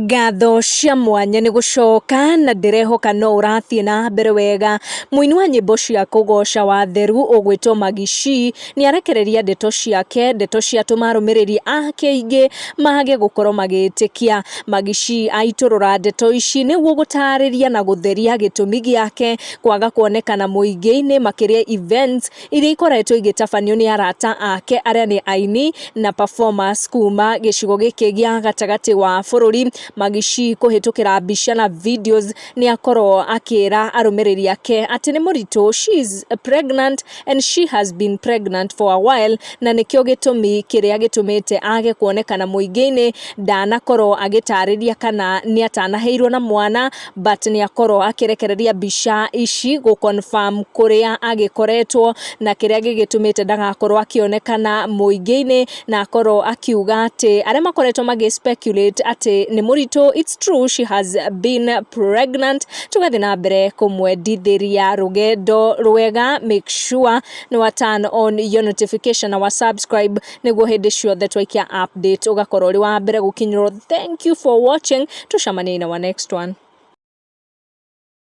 Ngatho cia mwanya nĩ gũcoka na ndĩrehoka no ũrathiĩ na mbere wega. Mũini wa nyĩmbo cia kũgoca Watheru ũgwĩtwo Magishi nĩ arekereria ndeto ciake, ndeto ciatũma arũmĩrĩri ake aingĩ mage gũkorwo magĩtĩkia. Magishi aitũrũra ndeto ici nĩguo gũtarĩria na gũtheria gĩtũmi gĩake kwaga kuonekana mũingĩ-inĩ makĩria events iria ikoretwo igĩtabanio nĩ arata ake arĩa nĩ aini na performers kuma gĩcigo gĩkĩ gĩa gatagatĩ wa bũrũri. Magishi kũhĩtũkĩra mbica na videos nĩ akorwo akĩra arũmĩrĩri ake atĩ nĩ mũritũ, she is pregnant and she has been pregnant for a while, na nĩkĩo gĩtũmi kĩrĩa gĩtũmĩte age kuonekana mũingĩ-inĩ. Ndanakorwo agĩtarĩria kana nĩ atanaheirwo na mwana, but nĩ akorwo akĩrekereria mbica ici gũ confirm kũrĩa agĩkoretwo na kĩrĩa gĩgĩtũmĩte ndagakorwo akĩonekana mũingĩ-inĩ, na akorwo akiuga atĩ arĩa makoretwo magĩ speculate atĩ nĩ mũritũ, it's true, she has been pregnant. Tũgathiĩ na mbere kũmwendithĩria rũgendo rwega. Make sure nĩ wa turn on your notification na wa subscribe nĩguo hĩndĩ ciothe twaikia update ũgakorwo ũrĩ wa mbere gũkinyĩrwo. Thank you for watching, tũcemanie in our next one.